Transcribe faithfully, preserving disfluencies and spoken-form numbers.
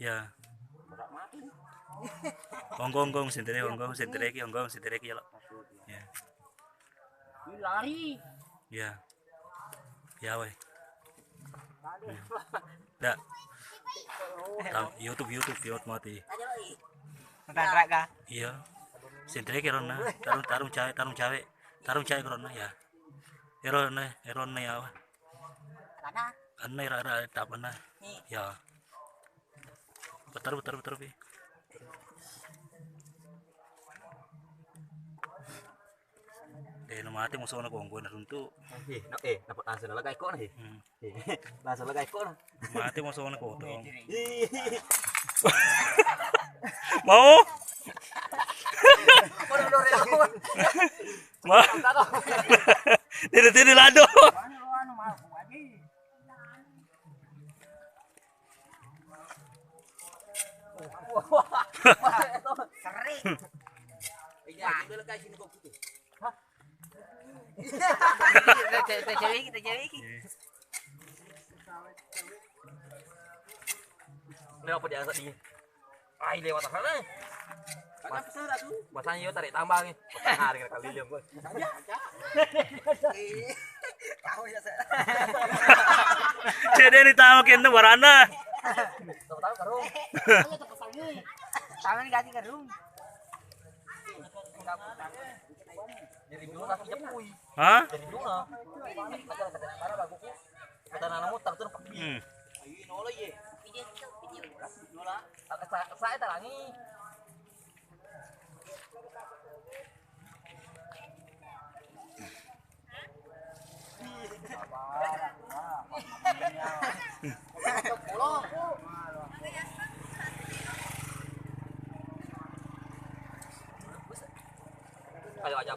Ya. Onggong, onggong, sentereki, onggong, sentereki, onggong, sentereki, ya, lo. Ya. Ini lari. Ya. Ya, weh. Da. Tam-, YouTube, YouTube, YouTube mati. Iya. Sentereki ronna. Tarung, tarung cawe, tarung cawe. Tarung cawe ronna, ya. Erona, erona ya. Anna, era, era, tapana. Ya. Putar, putar, putar, pi. Eh, na mate musona kongko na runtu. Eh, na, eh, napa langsung lega iko na, eh? Hmm. Eh, langsung lega iko na. Mate musona koto. Ih. Mau? Mau? Tidak, tidak lado. Sering. Iya, itu lekas sini kok gitu. Hah? Kita cewek, kita cewek. Ini apa diangkat dia? Ai, lewat sana. Ada pesan ratu. Masanya yo tarik tambang nih. Hari kali dia, Bos. Iya, iya. Tahu ya saya. Jadi ini tahu kena barana. Tahu karung. Tahu nih ganti karung. Dari dulu lagi jepui. Hah? Dari dulu. Kata nana mutar tuh. Hmm. Ayo nola ye. Nola. Sa-, sa-, saya tarangi. Ayo aja.